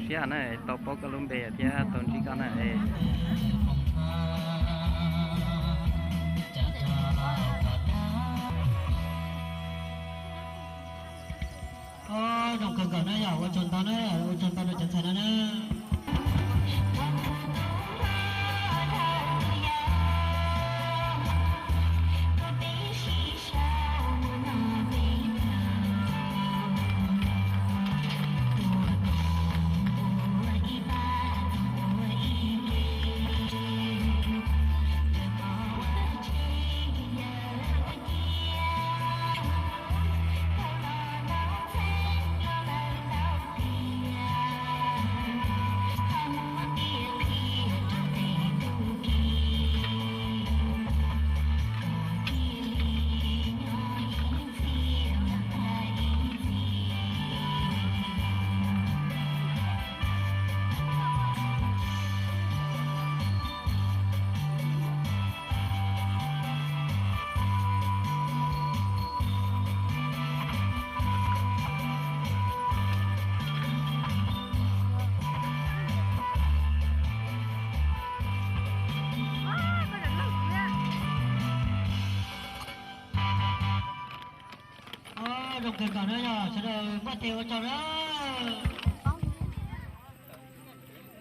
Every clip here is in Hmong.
Siab na, tau paub koj lub npe thiab tau ntsib koj na. Zoo kawg nkaus na yog, ua tsaug ntau na, ua tsaug ntau rau cov ntxhais no na. Zoo kawg nkaus na yog, sawv daws npaj tes ua tsaug na.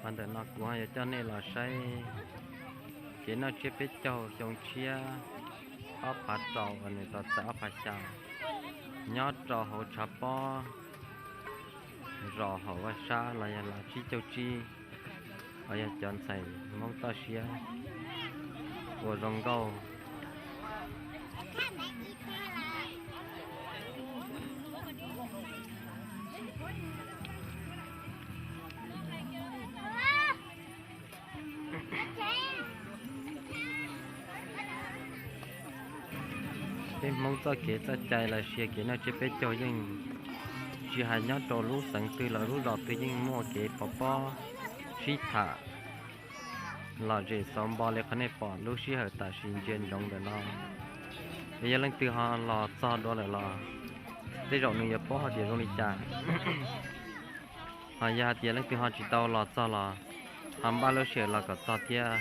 Qhov ntawm no kuv ho yuav coj nej los saib kev noj tsiab peb caug xyoo tshiab ob phav rau uas nws tau txais ob phav xya nyob rau hauv tshav pob zos hauv vaj sab los yog los tsib caug tsib, uas yog cov ntxhais Hmoob toj siab ua zoo nkauj. Peb Hmoob txoj kev txoj cai los sis kev noj tsiab peb caug yeej tsis hais nyob rau lub xeev twg los lub zos twg yeej muaj kev pov pob sib tham lom zem xauv npo li qhov nej pom lub sij hawm tam sim ntsia ntsoov ntawm no. Es yog leej twg ho los txog dua lawm los tej zaum nws yuav paub hais tias zoo li cas. Ho yog hais tias leej twg ho tsis tau los txog los ho npaj lub sij hawm los kom txog thiab.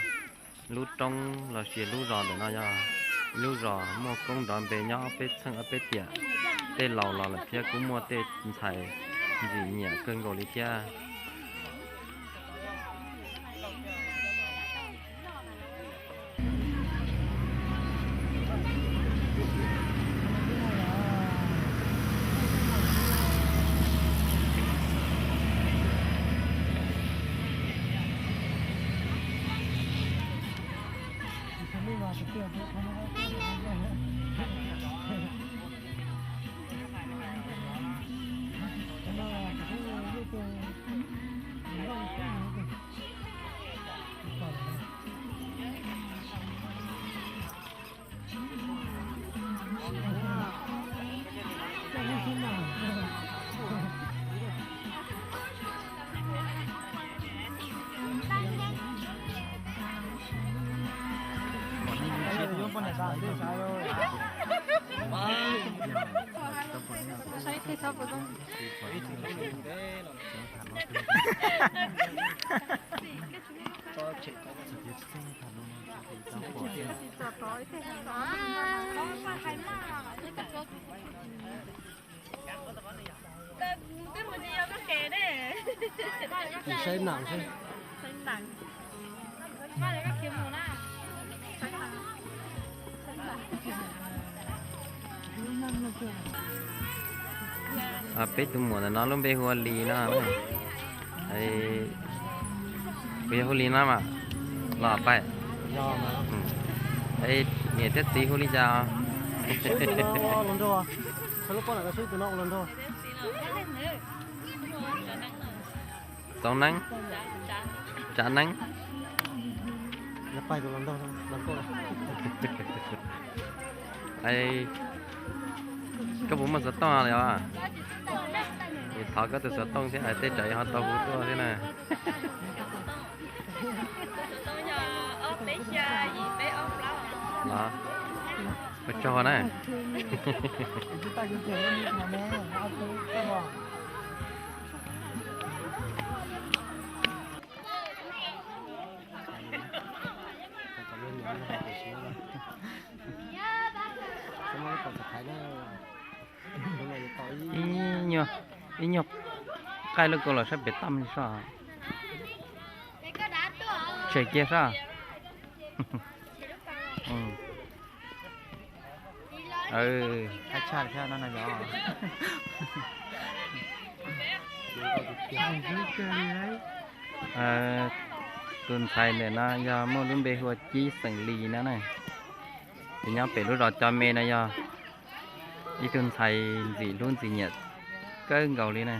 Lub roob los sis lub zos ntawm no yog ib lub zos muaj koob nrov npe nyob ob peb txheej ob peb tiam, tej laus los lawm thiab kuj muaj tej ntxhais ntxim nyiam kawg nkaus li thiab. Saib nam xwb. Peb tus muam ntawm no lub npe hu ua Lis no. Kuv yog hu Lis no mas. Los pais. Niam thiab txiv hu li cas? Txoov Neeb, Tsav Neeb. Koj puas muaj xov tooj li os? Es thov koj tus xov tooj thiab hais tej tsam ho tau hu tuaj thiab na. Los, ua tsaug na. Ib nyuag qaij lub kua los saib pem toj li soj. Tshem kiag soj. Haib tshaj thiab no na yog. Tus ntxhais ntawm no yog muaj lub npe hu ua Cib xeem Lis no na. Ces nyob pem lub zos Cov Me no yog ib tug ntxhais ntxim hlub ntxim nyiam kawg nkaus li na.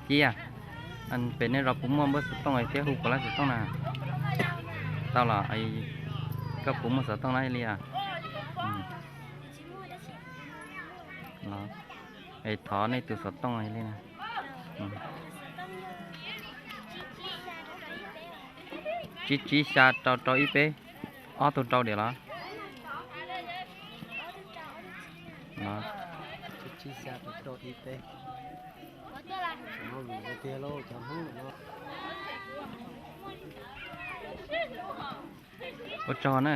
Cib, pem nej zos puas muaj npawb xov tooj thiab hu puas lab xov tooj na? Tau los, koj puas muaj xov tooj lab li os? Es thov nej tus xov tooj li na. Tsib tsib xya rau rau ib peb, ob tug rau diam los? Tsib tsib xya rau rau ib peb. Ua tsaug na.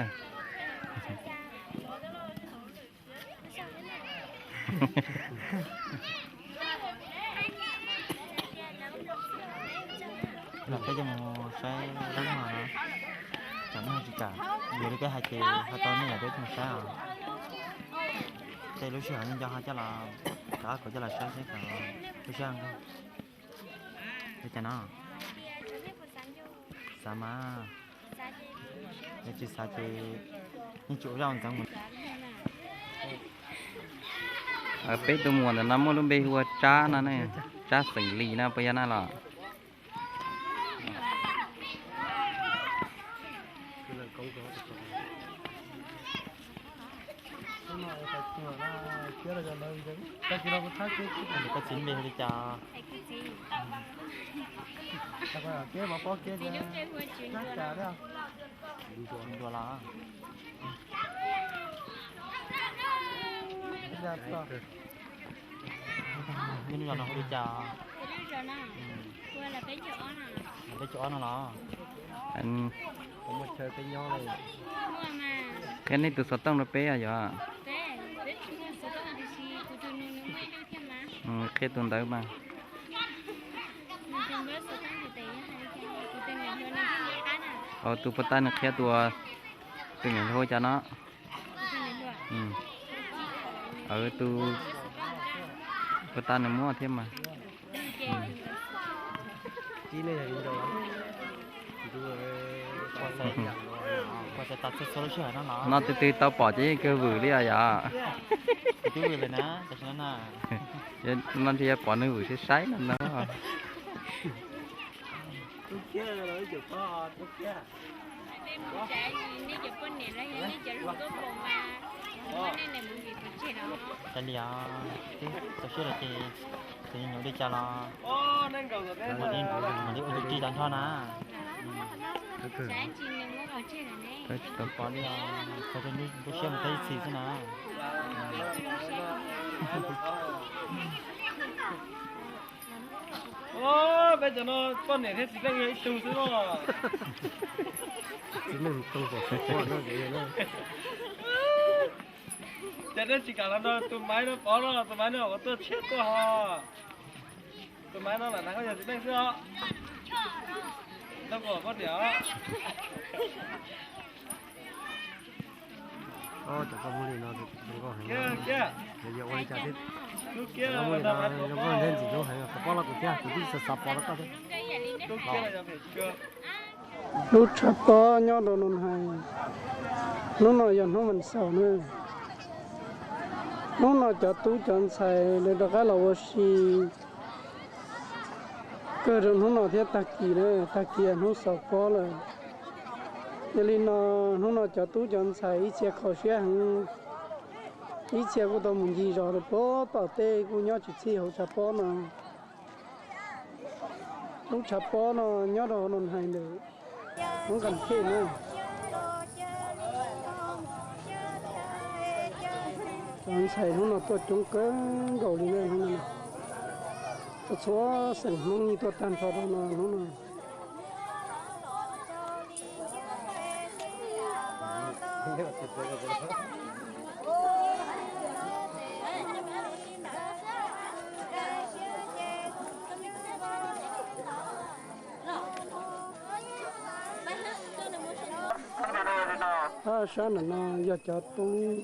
Los peb coj mus saib dab no, tsam nej tsis kam, yog li peb hais ces hais tau nej yam peb coj mus saib os. Tej lub sij hawm nco nco ho coj los, rov qab coj los saib seb kom lub sij hawm. Li cas no? Xav mas. Yog tsis xav ces yeej tsis ua zaj ua ntxeev mus. Peb tus muam ntawm no muaj lub npe hu ua Tsab no ne, Tsab xeem Lis no puas yog na los? Koj txiv npe hu li cas? Ntuas los? Nyob lub zos no hu li cas? Peb caug ob no los? Qhia nej tus xov tooj rau peb yog? Qhia tus ntawd mas. Tus puag ta nws qhia tus, tus niam hluas cas no. Tus puag ta nws muaj thiab mas. No tus twg tau pom ces yeej kawg vwm li os yog? No ntshe yuav pom nws vwm saib saib no no. Cas li os, twb txaus siab lawm ces, ces nyuam li cas los mam li ua tus tij tag nrho na. Tsis pom li os, txog rau nruab siab mus tau ib txhis xwb na. Peb cov no poj niam thiab txiv neej yog ib tug xwb no. Txiv neej too pom tsis pom no. Ces nej tsis kam los nrog tus Maiv no pov no, tus Maiv no ua tuaj tshiab tuaj ho. Tus Maiv no lam hnav khaub ncaws txiv neej xwb os. Tau kom poj niam os. Cov koj muab li no zoo nkauj heev, yog ua li cas thiab? Koj muab li no zoo nkauj ntxim hlub heev, qhov pob los kuv thiab, kuv twb xav xav pov rau koj thiab. Lub tshav pob nyob rau no hais, hnub no yog hnub vas xaum na. Hnub no cov tub cov ntxhais lawv rov qab los ua si kawg rau hnub no thiab tag kis na, tag kis yog hnub xaus pob lawm. Yog li no, hnub no cov tub cov ntxhais ib txhia kho siab heev, ib txhia kuj tau mus ncig zos rau puag tom tej kuj nyob tsis txhij hauv tshav pob no. Lub tshav pob no nyob rau hauv no hais ntawm hmoob Kas Thej na. Cov ntxhais hnub no tuaj coob kawg nkaus li na hnub no. Tuaj txhua xeem Hmoob yeej tuaj tag nrho rau no hnub no. Ab, sab ntawm no yog cov tub,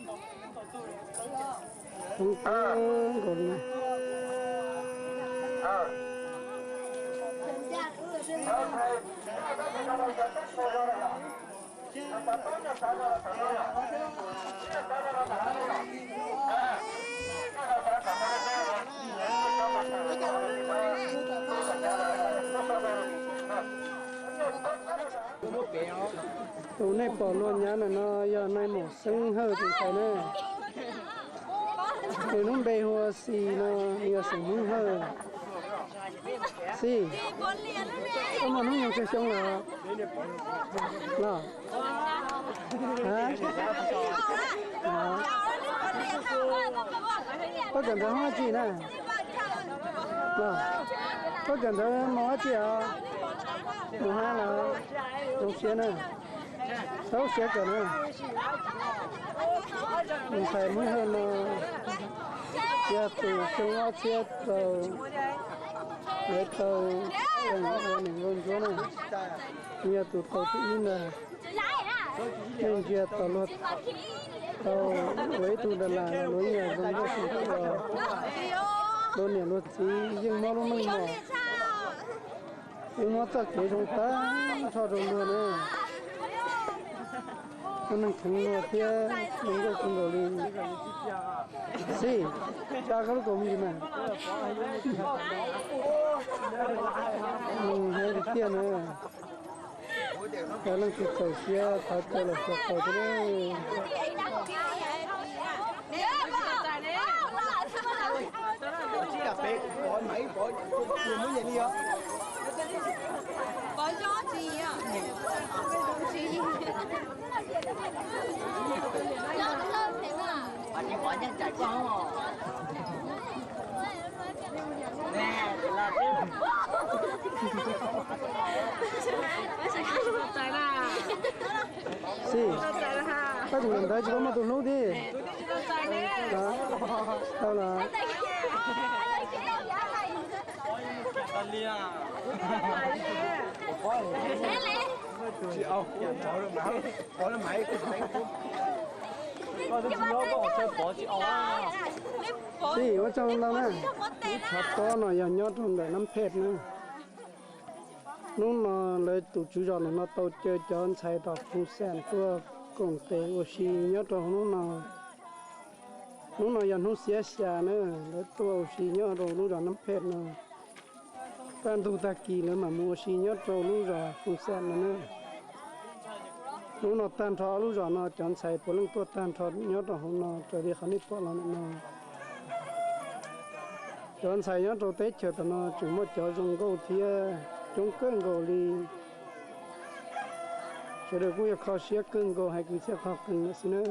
tub kawg nkaus li. Tus nej pom luag nyav ntawm no yog nais maum Xeeb Hawj tus ntxhais na. Nws lub npe hu ua Xis no, nws yog xeem Hmoob Hawj. Xis, koj muaj hnub nyoog tsawg xyoo lawm? Los, koj kawm ntawv hoob dab tsi na? Los, koj kawm ntawv mos dab tsi os? Mos hab los? Zoo siab na. Txhob siab kawm na. Tus ntxhais Hmoob Hawj no yog tus xyoo ob txhiab rau, lawv tau ua niam nkauj ntsuab na, nws yog tus tau thib ib ntag. Nej ntsia tau luag tau ua ib tug das las los luag yeej yog zoo nkauj kawg nkaus. Luag niam luag txiv yeej muab lub meej mom, yeej muab txoj kev zoo tag nrho rau luag na. Muaj neeg kheev luag thiab zoo nkauj kawg nkaus li. Xis, tsa koj lub kaus mus mas. Hais tiag tiag na. Cov leej twg txaus siab thov caw los xyuas tau thiab. Xis, koj tus niam ntawd tsis tau muaj tus hlub thiab. Tau los. Xis, ua tsaug ntau na. Lub tshav pob no yog nyob rau ntawm Nab Phej na. Hnub no lawv tus tswv zos ntawm no tau caw cov ntxhais tom Phoos Xas tuaj koom tes ua si nyob rau hnub no. Hnub no yog hnub xiab xya na, lawv tuaj ua si nyob rau lub zos Nab Phej no. Kaj ntug tag kis lawv mam mus ua si nyob rau lub zos Phoos Xas no na. Hnub no tag nrho ob lub zos no cov ntxhais puav leej tuaj tag nrho nyob rau hauv no raws li qhov nej pom los ntawm no. Cov ntxhais nyob rau teb chaws tom no tseem muaj cov zoo nkauj thiab coob kawg nkaus li. Sawv daws kuj yog kho siab kawg nkaus hais kwv txhiaj qhov qees lawm xwb na.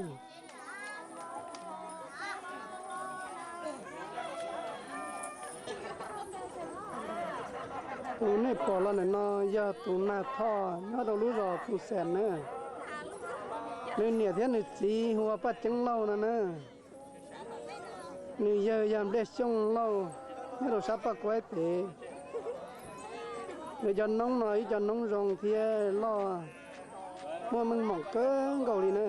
Tus nej pom los ntawm no yog tus Nag Thoj nyob rau lub zos Phoos Xas na. Nws niam thiab nws txiv hu ua Paj Ceeb Lauj no na. Nws yawg yog Npliaj Xyooj Lauj nyob rau sab Paj Kuaib pem. Nws cov noob no ib co noob zoo thiab loj, muaj meej mom kawg nkaus li na.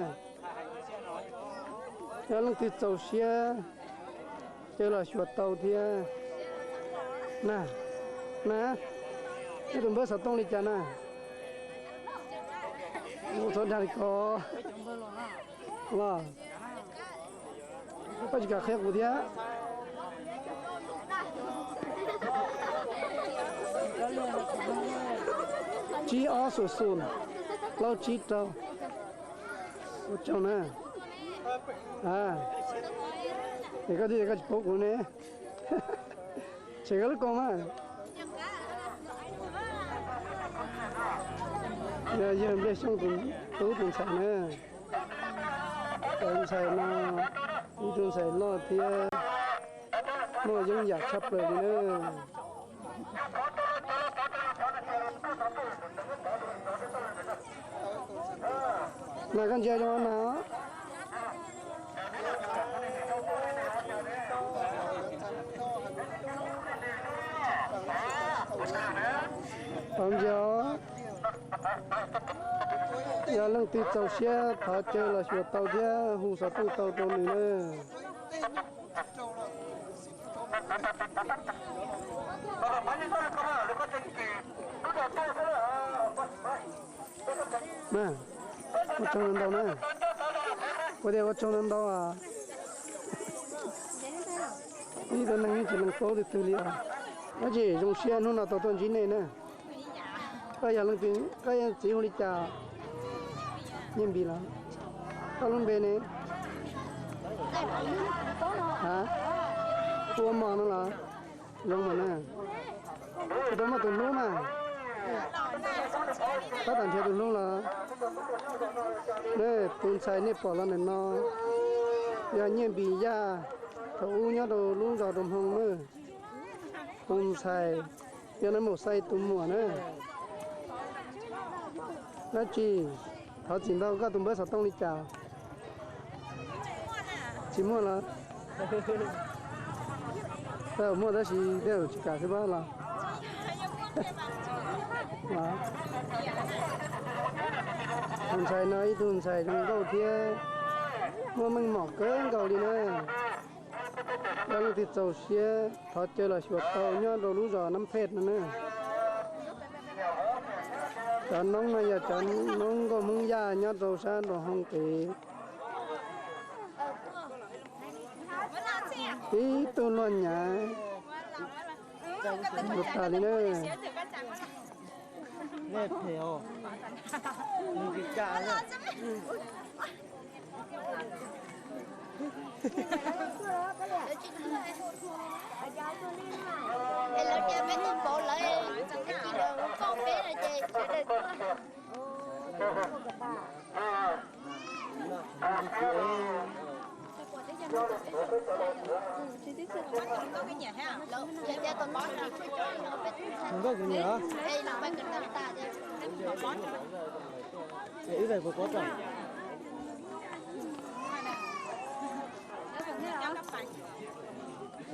Yog leej twg txaus siab caw los xyuas tau thiab. Na, na, nej tus npawb xov tooj li cas na? Mus txhob dag li ko los. Koj tsis kam qhia kuv thiab. Tsib ob xus xus, plaub tsib rau. Ua tsaug na. Es koj twb tias koj tsis paub kuv ne. Tshem koj lub koos mas. Yog yawg Npliaj Xyooj tus tub tus ntxhais na. Cov ntxhais no Ib tug ntxhais loj thiab muaj yeeb yam tshaj plaws li na. Na koj ntsia zoo na. Tau ntsia os. Yog leej twg txaus siab thov caw los xyuas tau thiab hu xov tooj tau rau nws na. Ua tsaug ntau ntau na. Ua tias ua tsaug ntau ntau. Ib tug neeg tsis lees paub twg twg li os. Tab sis zoo siab hnub no tau tuaj ntsib nej na. Koj yog leej twg, koj txiv hu li cas? Nyiaj Npis los? Koj lub npe ne? Ha? Ua mos no los? Zoo mas na. Tsis tau muaj tus hlub mas. Tab tom nrhiav tus hlub los? Tus ntxhais nej pom los ntawm no yog Nyiaj Npis Yaj, thaum ub nyob rau lub zos rau Hmoo na. Tus ntxhais yog Nab Maum Xais tus muam na. Dab tsi? Thov txim ntau, koj tus npawb xov tooj li cas? Tsis muaj los? Muaj tab sis tej zaum tsis kam xwb pab los. Tus ntxhais no ib tug ntxhais zoo nkauj thiab muaj meej mom kawg nkaus li na. Yog leej twg txaus siab thov caw los xyuas tau nyob rau lub zos Nab Phej no na. Cov noob no yog cov noob nkauj Hmoob Yaj nyob rau sab nraum Hoo Qev. Tib tug luag nyav ua tas li na. Nkauj kuv nyiam. Ib tais puas pob tau?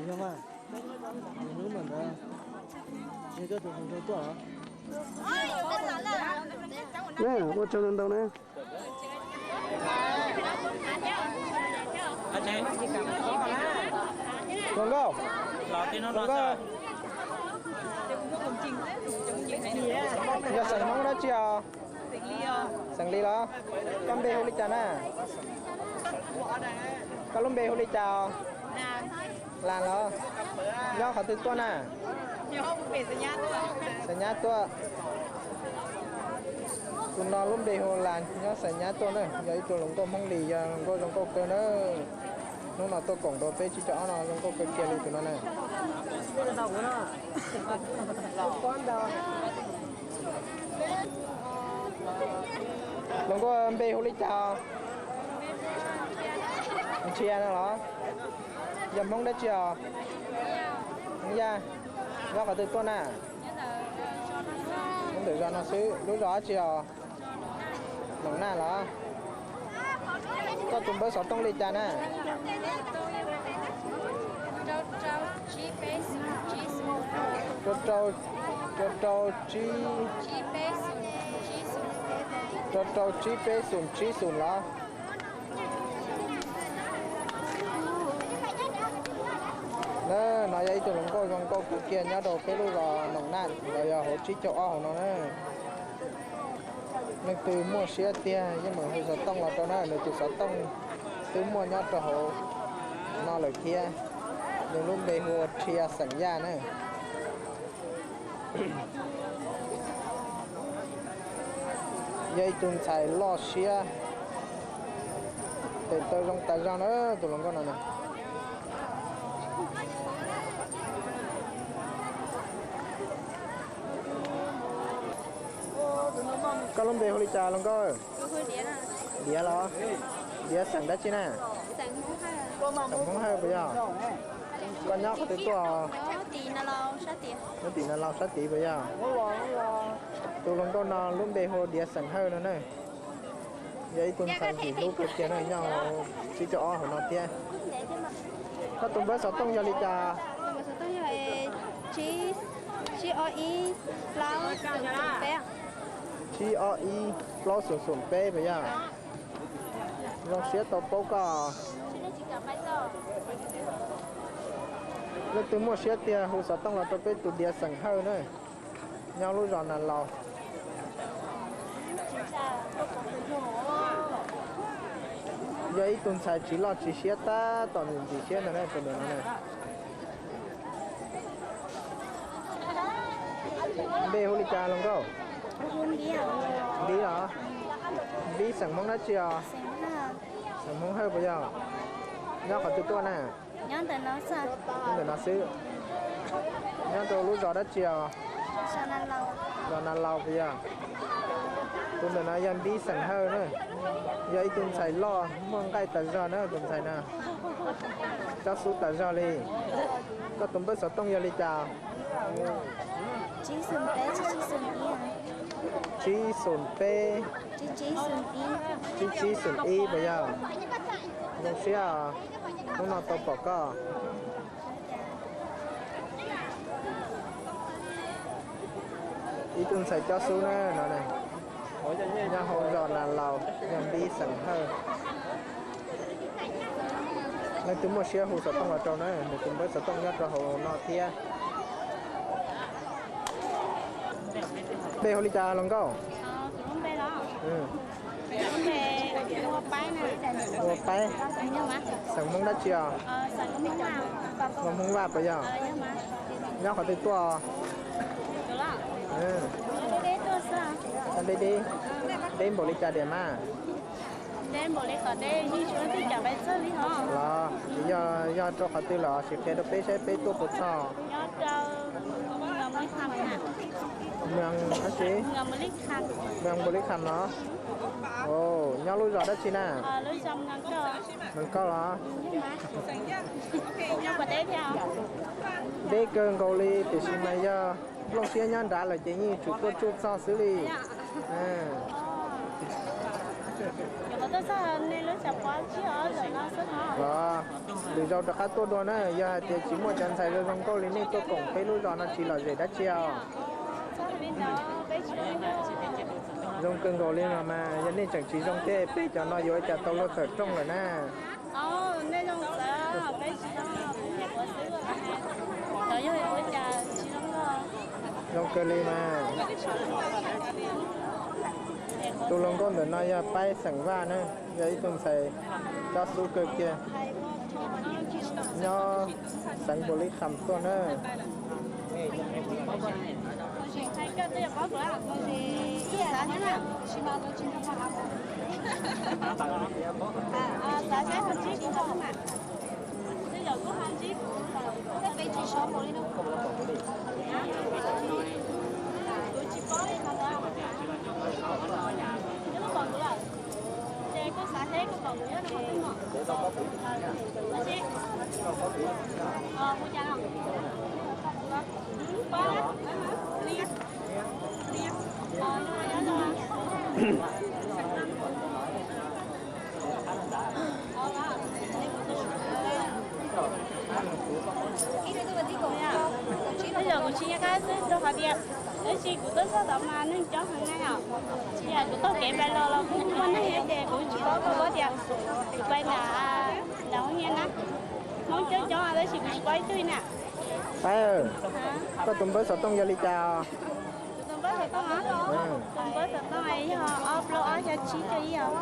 Yog mas, hnub mas ntawd yog coj tus hluas nraug tuaj. Ua tsaug ntau ntau na. Hluas nkauj, hluas nkauj, yog xeem Hmoob dab tsi os? Xeem Lis los? Koj npe hu li cas na? Koj lub npe hu li cas os? Las los? Nyob qhov twg tuaj na? Xais Nyab tuaj. Tus no lub npe hu Las, nyob Xais Nyab tuaj na, yog ib tug hluas nkauj Hmoob Lis, yog hluas nkauj zoo nkauj kawg na. Hnub no tuaj koom nrog peb tsib caug ob no zoo nkauj kawg kiag li tus no na. Hluas nkauj npe hu li cas? Nrhiav no los? Yog Hmoob dab tsi os? Hmoob Yaj. Nyob qhov twg tuaj na? Nyob ntawm zos no xwb. Lub zos dab tsi os? Noom Naj los? Koj tus npawb xov tooj li cas na? Rau rau tsib, rau rau tsib peb xoom tsib xoom los? Na, no yog ib tug hluas nkauj zoo nkauj kawg kiag nyob rau peb lub zos Noom Naj los yog hauv tsib caug ob hauv no na. Leej twg muaj siab tiag yeej meem hu xov tooj los rau na, nws tus xov tooj twb muaj nyob rau hauv no lawm thiab. Nws lub npe hu ua Rhia xeem Yaj na. Yog ib tug ntxhais loj siab, tes taw zoo tas zog na tus hluas nkauj no na. Koj lub npe hu li cas hluas nkauj? Diav los? Diav xeem dab tsi na? Xeem Hmoob Hawj puas yog? Koj nyob qhov twg tuaj? Nyob tim Nas Laus sab tid puas yog? Tus hluas nkauj no lub npe hu Diav Xeem Hawj no na. Yog ib tug ntxhais ntxim hlub kawg kiag na, nyob tsib caug ob hauv no thiab. Koj tus npawb xov tooj yog li cas? Tsib ob ib plaub xoom xoom peb puas yog? Zoo siab tau paub koj. Leej twg muaj siab tiag hu xov tooj los rau peb tus Diav Xeem Hawj na, nyob lub zos Nas Laus. Yog ib tug ntxhais tsis loj tsis siab tab tom ntxim ntxim siab ntag na tus ntawm no na. Npe hu li cas hluas nkauj? Npib los? Npib xeem Hmoob dab tsi os? Xeem Hmoob Hawj puas yog? Nyob qhov twg tuaj na? Nyob ntawm no xwb. Nyob rau lub zos dab tsi os? Zos Nas Laus puas yog? Tus ntawm no yog Npib xeem Hawj na, yog ib tug ntxhais loj muaj nqaij tas zog na tus ntxhais no. Cob xub tas zog li. Koj tus npawb xov tooj yog li cas? Tsib xoom peb, tsib xoom peb, tsib tsib xoom ib puas yog? Zoo siab os, hnub no tau pom koj. Ib tug ntxhais cob xub na no, nyob hauv zos Nas Laus, yog Npib xeem Hawj. Leej twg muaj siab hu xov tooj los rau na, nws tus npawb xov tooj nyob rau hauv no thiab. Npe hu li cas hluas nkauj? Ua Paib. Xeem Hmoob dab tsi os? Hmoob Vaj puas yog? Nyob qhov twg tuaj? Deb deb, deb npaum li cas tiag mas? Los yog, yog rau qhov twg los sim qhia rau peb saib peb tuaj puas txog. Moos dab tsi? Moos Npaus Lis Kham los? Nyob lub zos dab tsi na? Moos Kauj los? Deb kawg nkaus li tiam sis mas yog nplooj siab nyob nrad lawm ces yeej tsum tuaj tsuj txog xwb li. Los, lwm zaus rov qab tuaj dua na, yog hais tias tsis muaj cov ntxhais zoo zoo nkauj li nej tuaj koom peb lub zos no tsis lom zem dab tsi os. Zoo kawg nkaus li no mas, yog nej tseem tsis zoo tej peb cov no yuav ua cas tau luag tawm rooj lawm na. Zoo kawg li mas. Tus hluas nkauj ntawm no yog Paib xeem Vaj na, yog ib tug ntxhais cob xub kawg kiag, nyob xeev Npaus Lis Kham tuaj na. Tej zaum kuv tsis nco qab xwb rau qhov tias tab sis kuv tuaj txog tod mas neeg coob heev na yom. Ces kuv taug kev pais los los kuj muaj neeg ces kuv tsis paub koj paub tias kuv pais nram, nram hoob nyiaj na. Hmoob coob coob tab sis kuv tsis paub ib tug li na. Paib, koj tus npawb xov tooj yog li cas? Tus npawb xov tooj, tus npawb xov tooj yog ob plaub ob xya tsib cuaj ib os.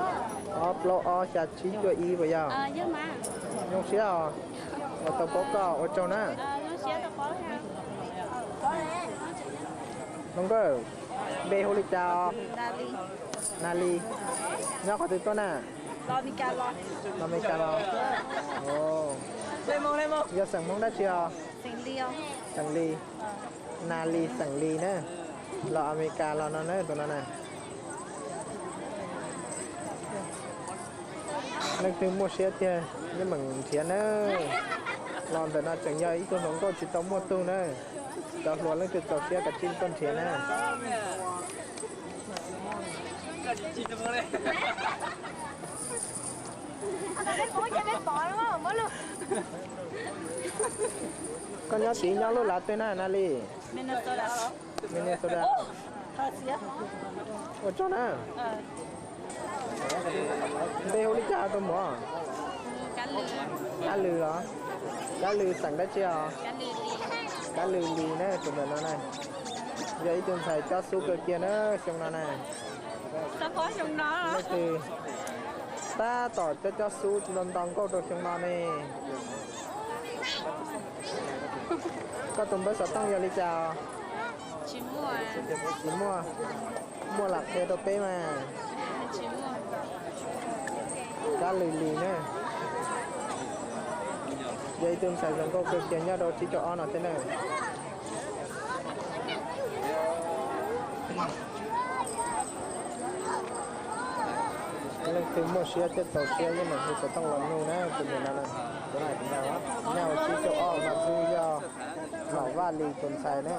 Ob plaub ob xya tsib cuaj ib puas yog? Zoo siab os, uas tau paub koj ua tsaug na. Hluas nkauj, npe hu li cas? Nas Lis. Nyob qhov twg tuaj na? Los Meskas los. Yog xeem Hmoob dab tsi os? Xeem Lis. Nas Lis xeem Lis na. Los Amelikas los no na tus no na. Leej twg muaj siab tiag yeej meem nrhiav na. Los ntawm no tseem yog ib tug hluas nkauj tsis tau muaj tug na. Cov hluas leej twg txaus siab kom tsij tuaj nrhiav na. Koj nyob tid nyob lub lav twg na, Natalie? Minnesota. Ua tsaug na. Npe hu li cas tus muam? Kab Lws los? Kab Lws xeem dab tsi os? Kab Lws Lis na, tus ntawm no na. Yog ib tug ntxhais cob xub kawg kiag na xyoo no na. Leej twg tab tom cob cob xub nto nto nkauj rau xyoo no ne? Koj tus npawb xov tooj yog li cas? Tsis muaj. Muaj lam qhia rau peb mas. Kab Lws Lis na. Yog ib tug ntxhais zoo nkauj kawg kiag nyob rau tsib caug ob no thiab na. Leej twg muaj siab thiab txaus siab yeej meem hu xov tooj los nug na tus niam no na. Nyob tsib caug ob mas xwb yog Nom Vaj Lis tus ntxhais na.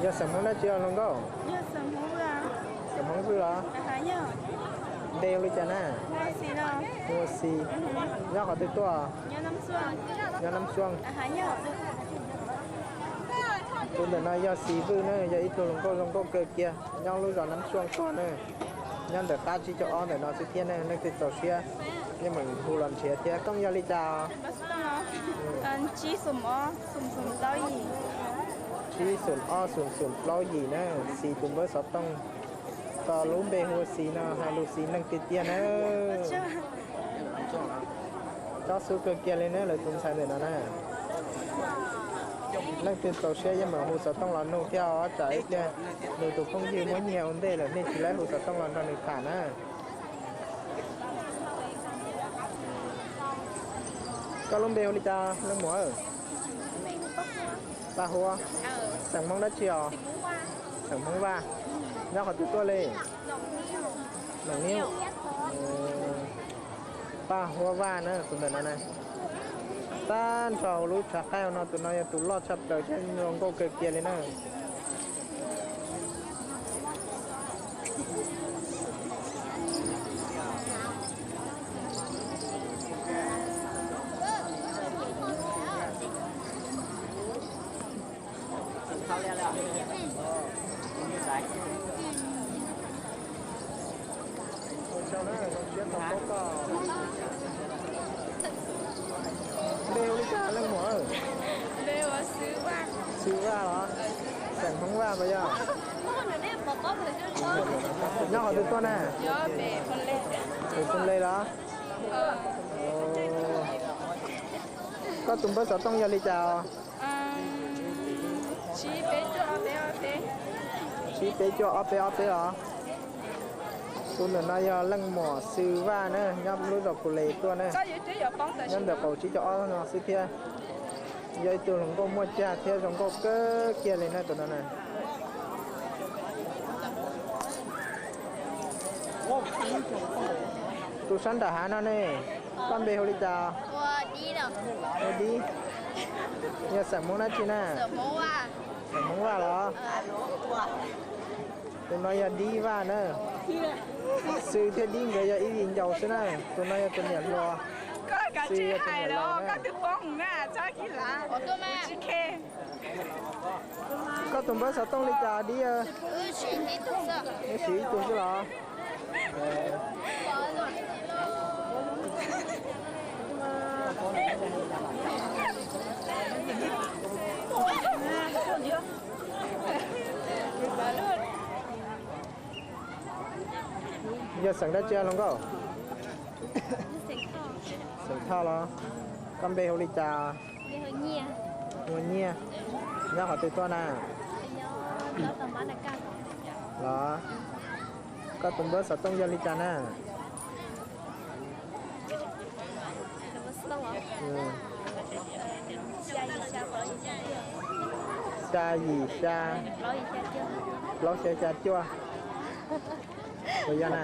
Yog xeem Hmoob dab tsi os hluas nkauj? Xeem Hmoob Vwj los? Npe hu li cas na? Hu ua Xis. Nyob qhov twg tuaj? Nyob Nab Xuaj. Tus ntawm no yog Xis Vwj na, yog ib tug hluas nkauj zoo nkauj kawg kiag nyob lub zos Nab Xuaj ko na. Nyob ntawm qab tsib caug ob ntawm no xwb thiab na, leej twg txaus siab yeej meem hu los nrhiav thiab. Koj yog li cas? Tsib xoom ob xoom xoom plaub yim na, Xis tus npawb xov tooj. Tos lub npe hu ua Xis no hais lus Xis neeg tiag tiag na. Cob xub kawg kiag li na lawv tus ntxhais ntawm no na. Leej twg txaus siab yeej meem hu xov tooj los nug thiab os, tsam ib pliag nws tus phooj ywg muab nyiag ua ntej lawm nej tsis laib hu xov tooj los nrog nws tham na. Koj lub npe hu li cas leej muam? Paj Huab. Xeem Hmoob dab tsi os? Xeem Hmoob Vaj. Nyob qhov twg tuaj li? Noom Niub. Paj Huab Vaj na tus ntawm no na. Tag nrho lub tshav qaij no tus no yog tus loj tshaj plaws thiab zoo nkauj kawg kiag li na. Npe hu li cas leej muam? Xwb Vaj los? Xeem Hmoob Vaj puas yog? Nyob qhov twg tuaj na? Pem Phoos Les los? Koj tus npawb xov tooj yog li cas? Tsib peb cuaj ob peb ob peb os. Tus ntawm no yog leej muam Xwb Vaj na, nyob lub zos Phoos Les tuaj na. Nyob ntawm qaum tsib caug ob no xwb thiab. Yog ib tug hluas nkauj muaj cag thiab zoo nkauj kawg kiag li na tus no na. Tus sab nram hav no ne, koj npe hu li cas? Ua Dib. Yog xeem Hmoob dab tsi na? Xeem Hmoob Vaj los? Tus no yog Dib Vaj na. Xwb thiab Dib nkawd yog ib viv ncaus xwb na. Tus no yog tus niam hluas. Xwb yog tus niam laus na. Koj tus npawb xov tooj li cas Dib? Neb siv ib tug xwb los? Yog xeem dab tsi hluas nkauj? Xeem Thoj los? Koj npe hu li cas? Hu ua Nyiaj. Nyob qhov twg tuaj na? Los, koj tus npawb xov tooj yog li cas na? Xya yim xya, plaub xya xya cuaj. Puas yog na?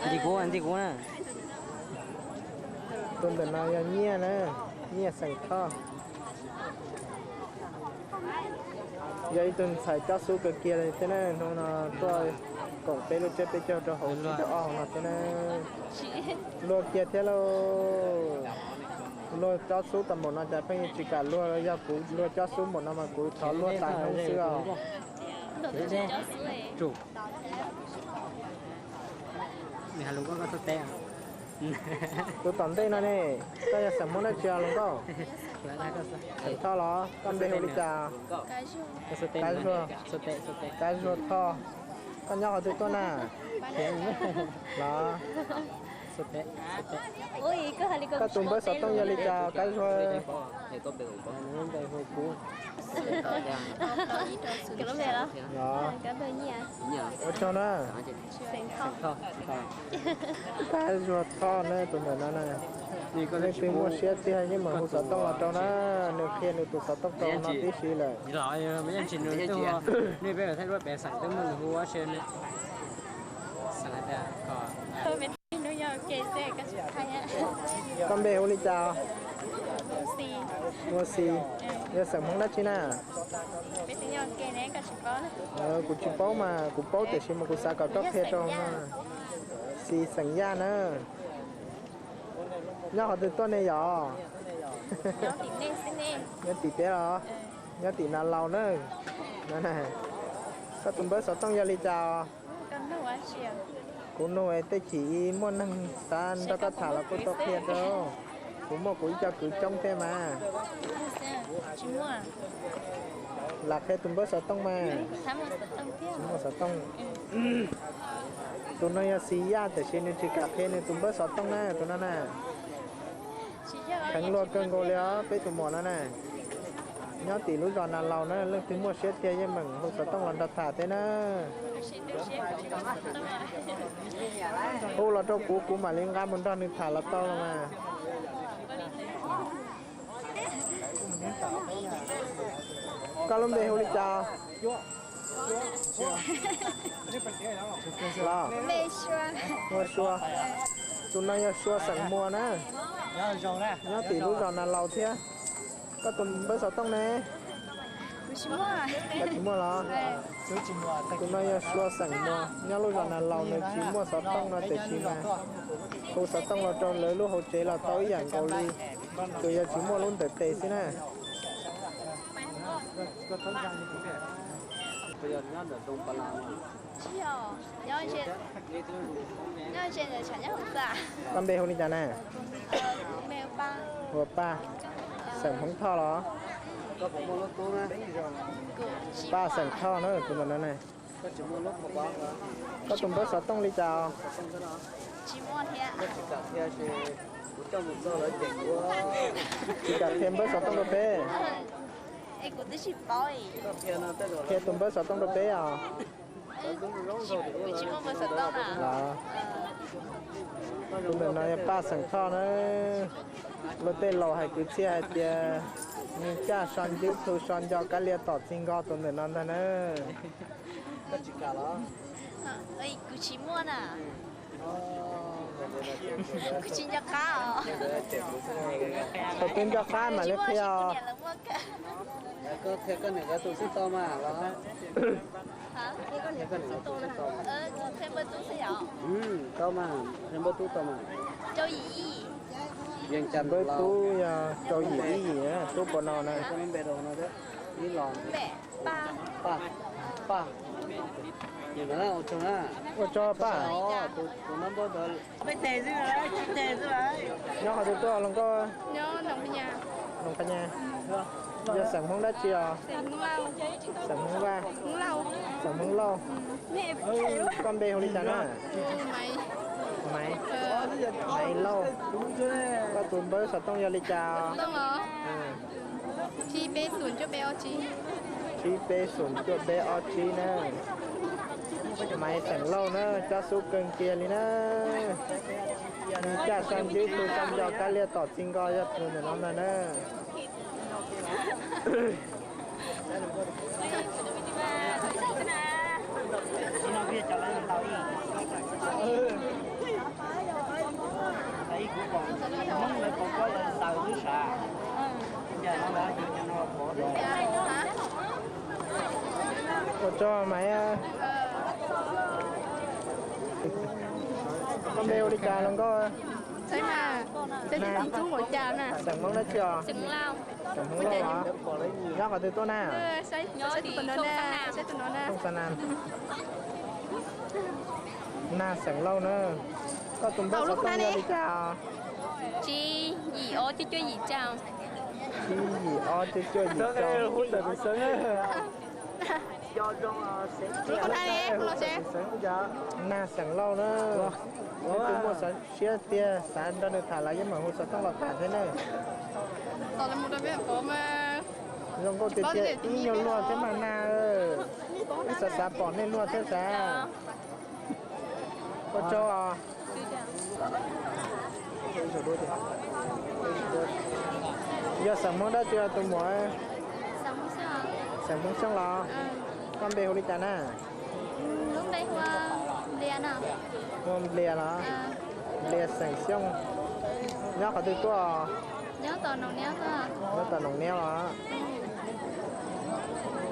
Ntxim kuv, ntxim kuv na. Tus ntawm no yog Nyiaj na, Nyiaj xeem Thoj. Yog ib tug ntxhais cob xub kawg kiag li thiab na, hnub no tuaj koom peb lub tsiab peb caug rau hauv tsib rau ob hauv no thiab na. Luag kiag thiab lauj. Luag cob xub tau npaum no cas pheej tsis kam luag, yog kuv luag cob xub npaum no mas kuv thov luag tas hnub xwb os. Tus tom ntej no ne, koj yog xeem Hmoob dab tsi os hluas nkauj? Xeem Thoj los? Koj npe hu li cas? Kab Zuag. Kab Zuag Thoj. Koj nyob qhov twg tuaj na? Los, koj tus npawb xov tooj yog li cas Kab Zuag? Los, ua tsaug na. Kab Zuag Thoj ne, tus ntawm no na. Leej twg muaj siab tiag yeej meem hu xov tooj los rau na, nws qhia nws tus xov tooj rau no tib si lawm. Koj npe hu li cas? Ua Xis. Yog xeem Hmoob dab tsi na? Kuv tsis paub mas, kuv paub tiam sis mas kuv xav kom koj qhia rau no. Xis xeem Yaj na. Nyob qhov twg tuaj ne yom? Nyob tim peb los? Nyob tim Nas Laus na. Koj tus npawb xov tooj yog li cas? Kuv nug tej chim muaj neeg xav nrog koj tham los kuj tau qhia rau. Kuv muaj kuv ib co kwv coob thiab mas. Lam qhia tus npawb xov tooj mas. Tsis muaj xov tooj. Tus no yog Xis Yaj tiam sis nws tsis kam qhia nws tus npawb xov tooj na, tus no na. Kheev luag kawg nkaus li os peb tus muam no na. Nyob tim lub zos Nas Laus na, leej twg muaj siab tiag yeej meem hu xov tooj los nrog tham thiab na. Hu los rau kuv, kuv mam li nqa mus nrog nws tham los tau los mas. Koj lub npe hu li cas? Los, hu ua Sua. Tus no yog Sua xeem Muas na, nyob tim lub zos Nas Laus thiab. Koj tus npawb xov tooj ne? Koj tsis muaj los? Tus no yog Sua xeem Muas, nyob lub zos Nas Laus, nws tsis muaj xov tooj no tiam sis mas hu xov tooj los rau lawv lub hauv tsev los tau ib yam nkaus li, tsuas yog tsis muaj lub ntawm tes xwb na. Koj npe hu li cas na? Hu ua Paj, xeem Hmoob Thoj los? Paj xeem Thoj na, tus ntawm no na. Koj tus npawb xov tooj li cas? Tsis kam qhia npawb xov tooj rau peb. Qhia tus npawb xov tooj rau peb os. Los, tus ntawm no yog Paj xeem Thoj na. Luag tej laus hais kwv txhiaj hais tias, nws caj so ncub thu so nco kav liam tom txij nkos, tus ntawm no ntag na. Kuv tsis muaj na. Kuv tsis nco qab os. Thaum twg nco qab mam li qhia os. Koj qhia koj niam koj tub xwb tau mas los? Qhia npawb tub xwb yom? Tau mas, qhia npawb tub tau mas. Npawb tub yog Rau Yim Ib Yim, tub puas no na? Paj, Paj. Ua tsaug Paj. Nyob qhov twg tuaj hluas nkauj? Nyob Noom Phas Nyas. Yog xeem Hmoob dab tsi os? Xeem Hmoob Vaj. Xeem Hmoob Lauj. Koj npe hu li cas na? Maiv, Maiv Lauj. Koj tus npawb xov tooj yog li cas? Tsib peb xoom cuaj peb ob tsib na. Maiv xeem Lauj na, cob xub kawg kiag li na. Nws caj sa ntsib tus sa nco kab liaj tom txi nko yog tus ntawm no ntag na. Ua tsaug Maiv. Koj npe hu li cas hluas nkauj? Xeem Hmoob dab tsi os? Xeem Hmoob Lauj los? Nyob qhov twg tuaj na? Xoo Xa Nas. Nag Xeem Lauj na. Koj tus npawb xov tooj yog li cas? Tsib yim ob cuaj cuaj yim caum. Tsib yim ob cuaj cuaj yim caum. Nag Xeem Lauj na. Leej twg muaj xov siab tiag xav nrog nws tham los yeej meem hu xov tooj los tham thiab na. Zoo nkauj tiag tiag ib nyuag luag thiab mas Nag. Wb xav xav pom nej luag thiab xav. Ua tsaug os. Yog xeem Hmoob dab tsi tus muam? Xeem Hmoob Xyooj los? Koj npe hu li cas na? Hu Nplias los? Nplias xeem Xyooj. Nyob qhov twg tuaj? Nyob tom Noom Niab los?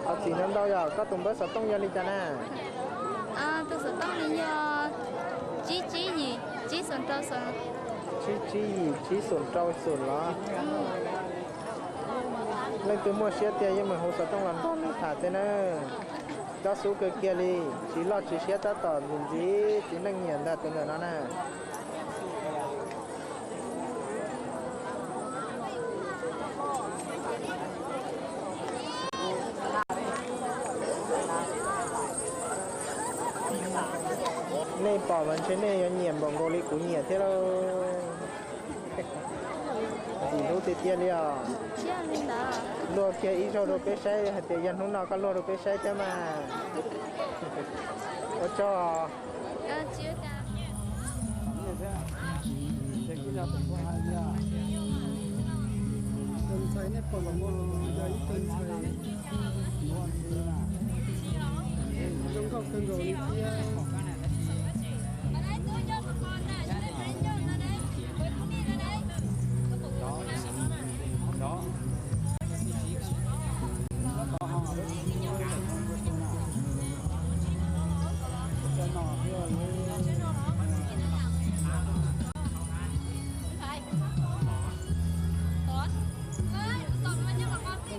Thov txim ntau ntau, yog koj tus npawb xov tooj yog li cas na? Tus xov tooj yog tsib tsib yim tsib xoom rau xoom. Tsib tsib yim tsib xoom rau xoom los? Leej twg muaj siab tiag yeej meem hu xov tooj los nrog nws tham thiab na. Cob xub kawg kiag li, tsis loj tsis siab tab tom ntxim ntxim txiv neej nyiam ntag tus ntawm no na. Nej pom mas ntshe nej yuav nyiam npaum nkaus li kuv nyiam thiab lauj. Ntxim hlub tiag tiag li os. Luag kiag ib zaug rau peb saib hais tias yog hnub no koj luag rau peb saib thiab mas. Ua tsaug. Tus ntxhais nej pom no yog ib tug ntxhais zoo nkauj kawg nkaus li thiab.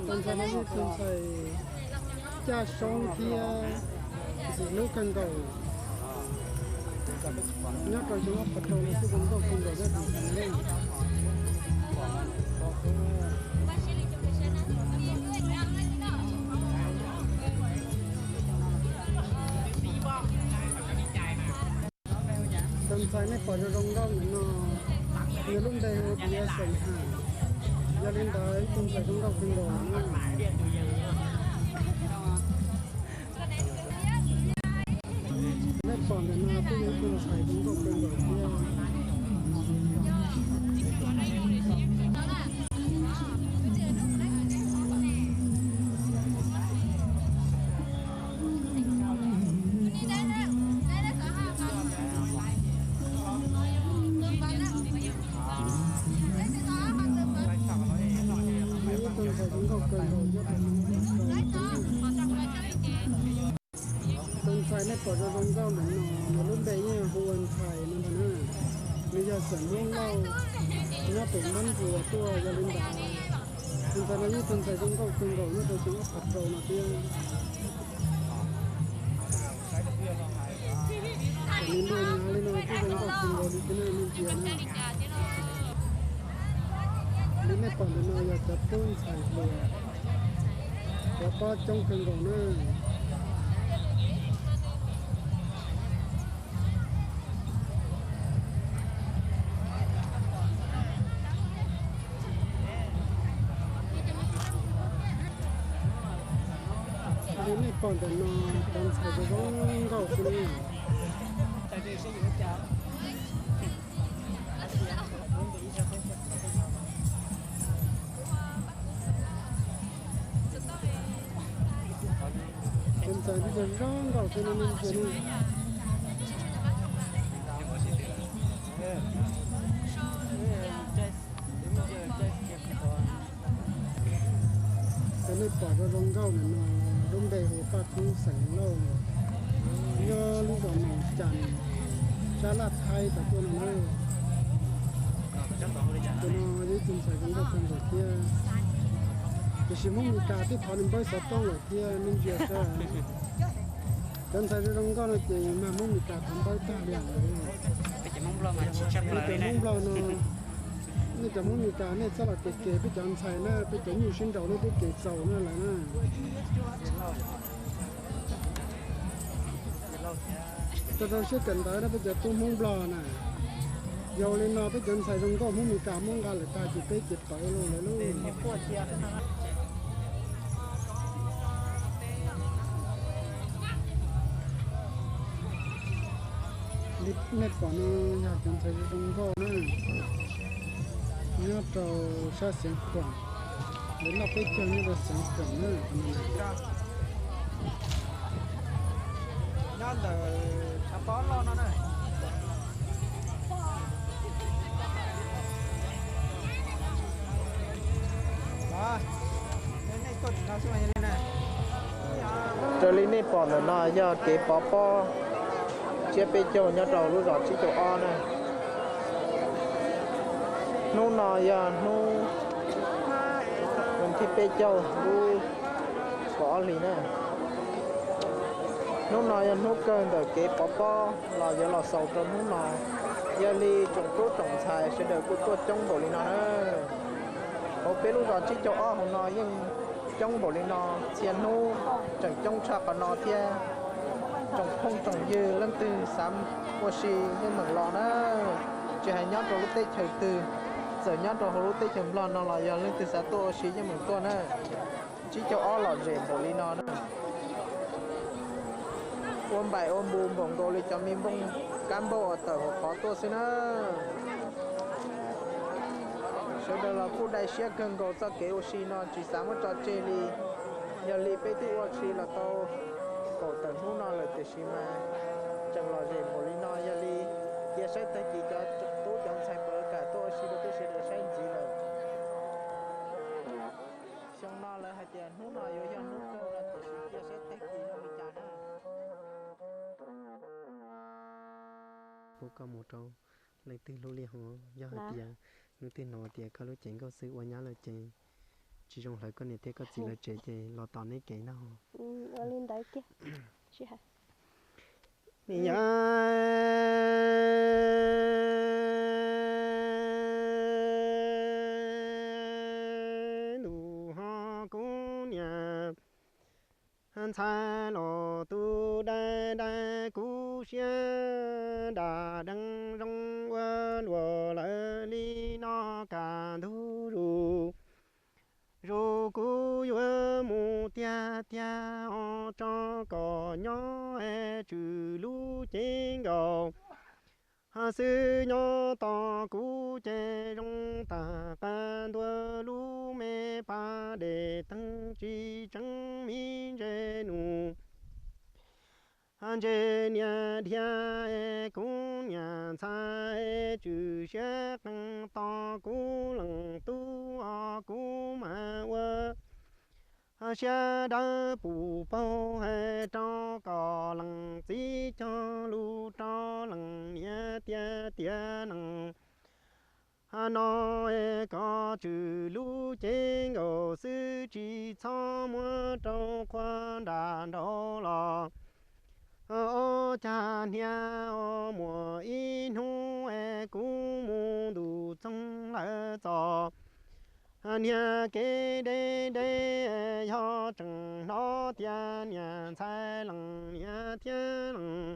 Tus ntxhais no yog tus ntxhais caj soob thiab ntxim hlub kawg nkaus. Nyob rau xyoo ob phav rau no xwb zoo nkauj kawg nkaus thiab tus ntxhais no. Tus ntxhais nej pom zoo zoo nkauj ntawm no, nws lub npe hu tias Xeem Ham. Yog li ntawd ib tug ntxhais zoo nkauj kawg nkaus na. Nej pom ntawm no twb yog ib tug ntxhais zoo nkauj kawg nkaus thiab. Ib tug ntxhais zoo nkauj kawg nkaus nyob rau tus ntxhais nej pom zoo zoo nkauj ntawm no, nws lub npe yeej hu ua ntxhais no ntag na. Nws yog xeem Hmoob Lauj, nyob pem Nab Ntsuas tuaj. Yog li ntawd tus ntxhais no yog ib tug ntxhais zoo nkauj kawg nkaus nyob rau xyoo ob phav rau no thiab. Nws ntuj nyav li no kuj zoo nkauj kawg nkaus li thiab ne, nej ntsia na. Li nej pom ntawm no yog cov tub ntxhais hluas, cov pab coob kawg nkaus na. Li nej Pom ntawm no cov ntxhais zoo zoo nkauj xwb na. Cov ntxhais twb zoo nkauj xwb na, nej ntsia ne. Cov nej pom zoo zoo nkauj ntawm no lub npe hu Paj Kub xeem Lauj, nyob lub zos Moos Cas, sab Laj Thaib tau tuaj no na. Tus no yog ib tug ntxhais zoo nkauj kawg nkaus thiab, tiam sis Hmoob Mes Kas twb thov nws npawb xov tooj lawm thiab, nej ntsia saib. Cov ntxhais zoo zoo nkauj no ces mag Hmoob Mes Kas thov npawb tag li lawm. Cov Hmoob Nplog no, nej cov Hmoob Mes Kas nej txhob los kev kev peb cov ntxhais na, peb cov nyuj sib nraus nej twb kev txaus na lawm na. Rau rau siab kawm ntawv na peb cov tub Hmoob Nplog na. Yog li no peb cov ntxhais zoo nkauj Hmoob Mes Kas muab nqa lawm tag ces peb ces pawv los lawm lauj. Nej pom no yog cov ntxhais zoo nkauj na, nyob rau sab Xeev Khuam, lawv noj peb caug nyob rau Xeev Khuam na. Nyob ntawm tshav pob loj no na. Raws li nej pom ntawm no yog kev pov pob tsiab peb caug nyob rau lub zos Tsib Caug Ob na. Hnub no yog hnub thib peb caug lub kaum ob hlis na. Hnub no yog hnub kawg ntawm kev pov pob los yuav los xaus rau hnub no. Yog li tsoom tub tsoom ntxhais sawv daws kuj tuaj coob npaum li no na. Hauv peb lub zos Tsib Caug Ob hauv no yeej coob npaum li no, txhia hnub tseem coob tshaj qhov no thiab. Tsoom phooj tsoom ywg leej twg xav ua si yeej meem los na, tsis hais nyob rau lub teb chaws twg, txawm nyob rau hauv lub teb chaws Nplog no los yog leej twg xav tuaj ua si yeej meem tuaj na. Tsib Caug Ob lom zem npaum li no na, ua npaim ua npus npaum nkaus li cov me npooj kab npauj uas tawm hauv qhov tuaj xwb na. Sawv daws los kuj dai siab kawg nkaus txoj kev ua si no tsis xav muab tso tseg li. Yog li peb twb ua si los tau kaum tawm hnub no lawm tiam sis mas tseem lom zem npaum li no. Yog li cia saib tag kis cov tub cov ntxhais puas kam tuaj ua si rau peb sawv daws saib ntxiv lawm. Xyoo no lawv hais tias hnub no yuav yog hnub kawg no tiam sis cia saib tag kis zoo li cas na. Hu koj mus rau leej twg hlub li hos, yog hais tias leej twg hnov tias koj lub cev nkauj xwb ua nyab lawm ces tsis zoo hlawv koj niam thiab koj txiv lawv tsev ces los tom neb kev ntag. Ua li ntawd kiag. Tsis hais. Yog ntu ho kuv niam ntxhais los tu dai dai kuv siab, dam dees zoo ua luam lawm li no kaj ntug zus. Zus kuv yuav mus tiag tiag os, tso kom nyob es tswm lub cev nkaus. Xwb nyob tos kuv ces zoo tag qab ntuag lub me pas dej teeg tsis tseeb me ntses nus. Ntses niam dhia es kuv niam ntxhais tswm siab qees tos kuv leej tub os kuv mam ua siab dawb pus paug hais rau kom leej txiv cog lus rau leej niam tiag tiag nees. No es koj tswm lub cev nkaus xwb tsis txhob muab rau qhua nram nraud los. Ob cag hnia os muaj ib hnub es kuv mus ntuj txoog lawm txog hnia kev deb deb, yog tseem hnov tias niam ntxhais leej niam thiab leej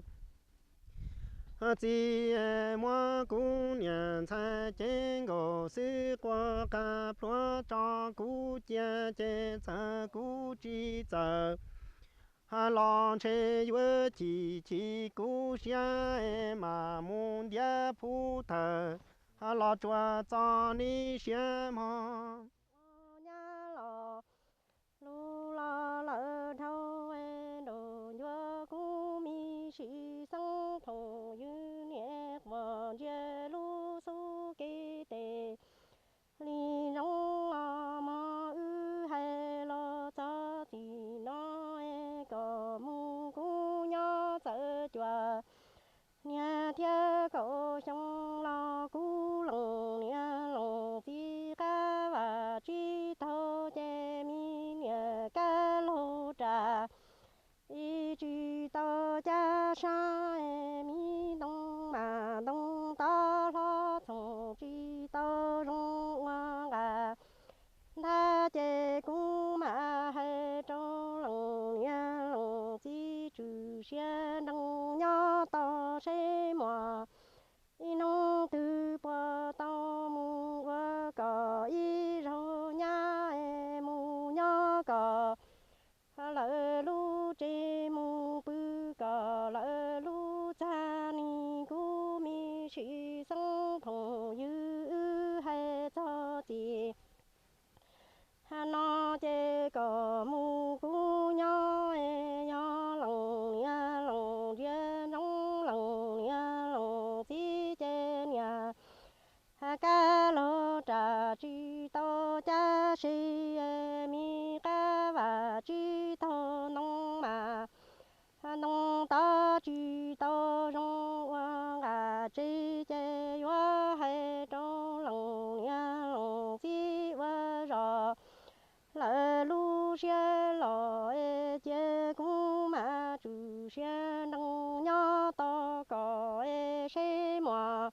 txiv muab kuv niam ntxhais cev nkaus xwb quaj qas plhuav tso kuv cia ces txawm kuv tsis txawm los ntshe yuav chim chim kuv siab es mam mus ntiab pub thawm los tsuas txog nej siab mog. Nyab los lus los lawm dhau nraum ncua kuv me sim xeeb phoom ywg niam quas ntsia lub xub kev tes li zoo los mog wb hais los txog txim no kom mus kuv nyob txawm cuaj niag thiab kaum xyoo los kuv lees niam lees txiv qab vam tsis taug ces me niam kab laug ras ib tsis tau cab sab me ntoo mas ntoo tod hlob txhoom tsis tau zoo ua nqa ntag ces kuv mam hais rau lees niam lees txiv tswm siab nrees nyob tos seb muaj ib hnub twg puas tau mus ua kom ib zaug nyab es mus nyob kom lawv lub tsev mus pw kom lawv lub txaj ni kuv me sim xeeb phoom ywg wb hais txog txim no ces kom mus kuv nyob es yog lees niam lees ntsia ntsoov lees niam lees txiv ces niam kab laug ras tsis tau cab seb me qab vam tsis taug ntoo mas ntoo tod tsis tau zoo ua nqa tsev ces yuav hais rau lees niam lees txiv ua zog lawv lub siab los es cia kuv mam tswm siab nrees nyob tos kom es seb muaj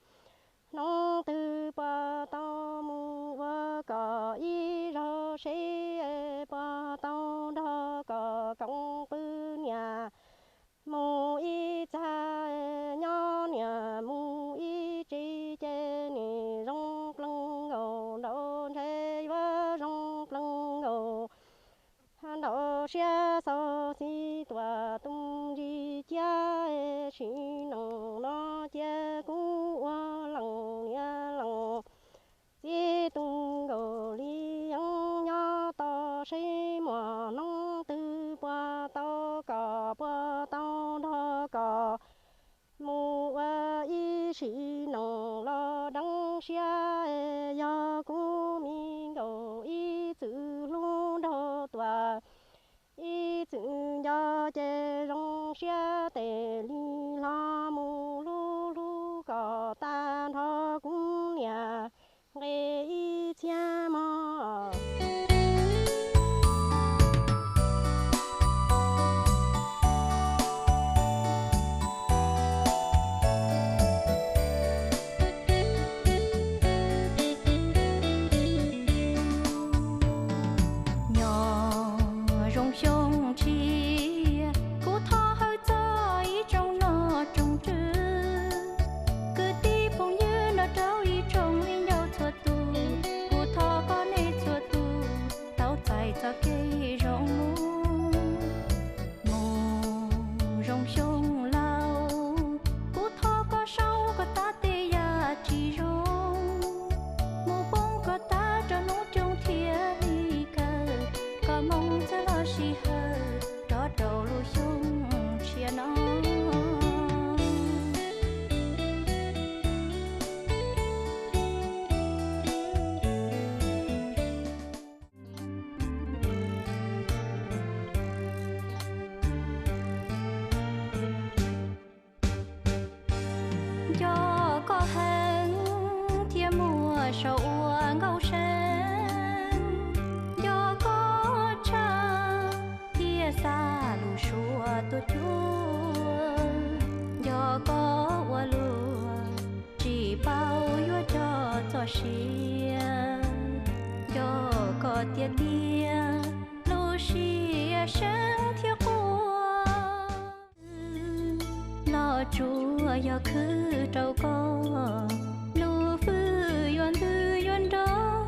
hnub twg puas tau mus ua kom ib zaug seb puas tau nrog kom koom pw niam mus ib txhais nyob niam mus ib tsev ces nim zoo plees nkaus nraum ntshe yuav zoo plees nkaus nraum siab xaus xis tuam tus ntsis ciab sim neej no cia kuv ua lees niam lees txiv tu nkaus li yeeb nyob tos seb muaj hnub twg puas tau kom puas tau nrog kom mus ua ib sim neej los deev siab yog kuv me nkaus ib txwm hlub nraug tuam ib txwm nco ces zoo siab tes li hlo mus hlub hlub kom tag nrho kuv niam nqe ib txhiab mog. Nyob zoo xyoo tshiab kuv thov hawm txog ib tsoom nom tsoom tswv, kwv tij phooj ywg nrog rau ib tsoom viv ncaus txhua tus, kuv thov kom nej txhua tus tau txais txoj kev zoo mus. Mus zoo xyoo laus, kuv thov koj sau koj tag tej yam tsis zoo, mus poob koj tag rau hnub coob thiaj li kawg, kom moo txawj los sij hawm rov rau lub xyoo tshiab no. Nco koj heev thiab muaj saum ua nkauj seev, nco koj tshaj thiab xa lus suab tuaj cuag, nco koj ua luaj tsis paub yuav cog txoj sia, nco koj tiag tiag lub siab seev thiab quaj. Los tsuas yog khwv rau koj, lub hwj yuav ntws yuav nrog,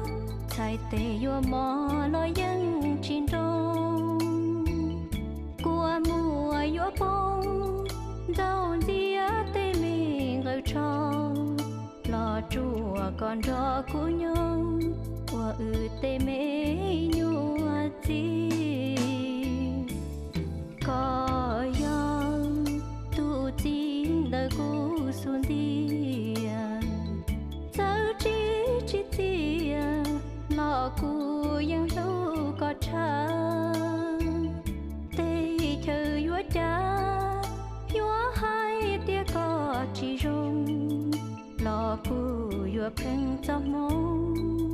txhais tes yuav mos los yeej tsis nroo. Kua Muaj yuav poob ntxaug ntxiab tej me nqaws tsho los tsuam kom nrog kuv nyob ua wb tej me nyuam txiv. Koj yog tus txiv ntawm kuv xub ntiag, txawm tsis tsim txiaj los kuv yeej hlub koj tshaj. Tej chaw yuav cas yuav hais tias koj tsis zoo los kuv yuav pheej txoj hmoo